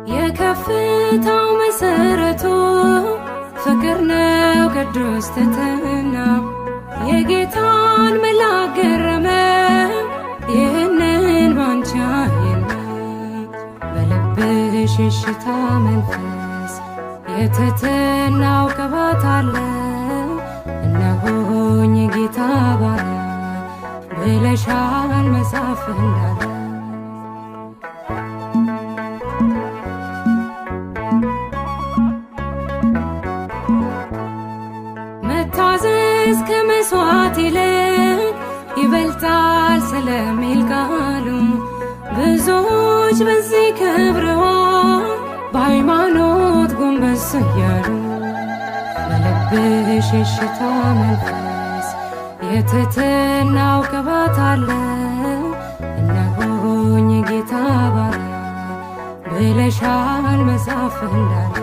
የከፍታው መሰረቱ ፍቅር ነው ቅዱስ ትሕትና። የጌታን መልአክ ገረመ ይህንን ባንቺ አየና። በልብሽ እሽታ መንፈስ የትሕትናው ቅባት አለ። እነሆኝ የጌታ ባሪያ ብለሻል መጽሐፍ እንዳለ። መታዘዝ ከመስዋዕት ይልቅ ይበልጣል ስለሚል ቃሉ ብዙዎች በዚህ ከብረዋል በሃይማኖት ጎንበስ እያሉ። በልብሽ እሽታ መንፈስ የትሕትናው ቅባት አለ። እነሆኝ የጌታ ባሪያ ብለሻል መጽሐፍ እንዳለ።